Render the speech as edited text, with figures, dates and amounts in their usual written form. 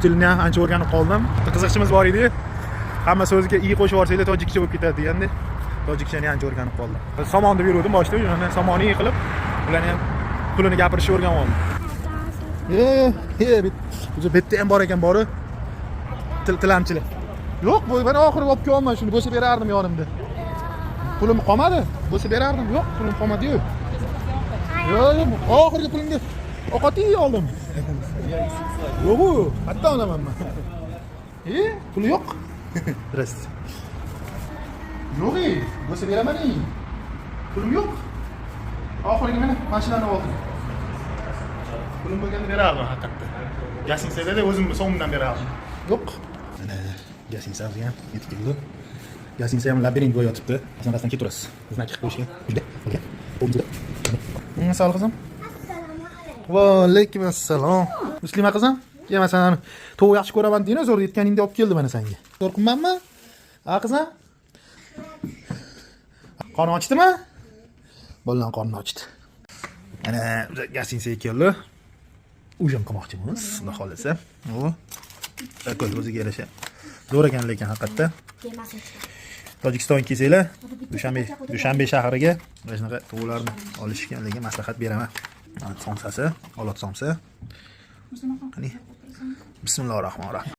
Tilini ham ancha o'rganib qoldim. Qiziqchimiz bor edi. Hamma so'ziga i qo'shib yuborsanglar, tojikcha bo'lib ketadi deganda, tojikchani ancha o'rganib qoldim. Somon deb yuruvdim boshida, uni somoniy qilib, ularni ham pulini gapirishni o'rganib oldim. E, o'zi bu yerda ham bor ekan, boru. Til tilamchilar. Yo'q, bu mana oxiri olib kelyapman shuni, bo'lsa berardim yonimda. Pulim qolmadi, bo'lsa berardim. Yo'q, pulim qolmadi-yu. Yo'q, yo'q, oxirgi pulimga ovqat oldim. Yo'q, u, qayerdan olaman man? E, puli yo'q. Здрасте. Yo'q, ey, bo'lsa beraman, ey. Pulim yo'q. Oxirgi mana mashinani oldim. Pulim bo'lganda berardim haqiqatda. Гостиница da o'zimni so'mimdan berardim. Yo'q. Mana гостиница mizga ham yetib keldi. Гостиница ham labirint bo'yi yotibdi. Pastdan ketaverasiz. Знак qilib qo'yishgan. Sog' qizim. Va alaykum assalom. Muslima qizim, kel, masalan, tovuq yaxshi ko'raman deydi, zo'r yetganingda olib keldi mana senga. Zo'r qilmanmi? Ha, qizim? Qorni ochdimi? Bolalar qorni ochdi. Mana biz гостиница ga keldi. Ужин qilmoqchimiz, xudo xohlasa. O. Такой o'ziga yarasha. Zo'r ekan lekin haqiqatda. Tojikistonga kelsanglar, Dushanbe shahriga mana shunaqa tovuqlarni olishga lekin maslahat beraman. Mana somsasi, olot somsa. Qani. Bismillahir rohmanir rohim.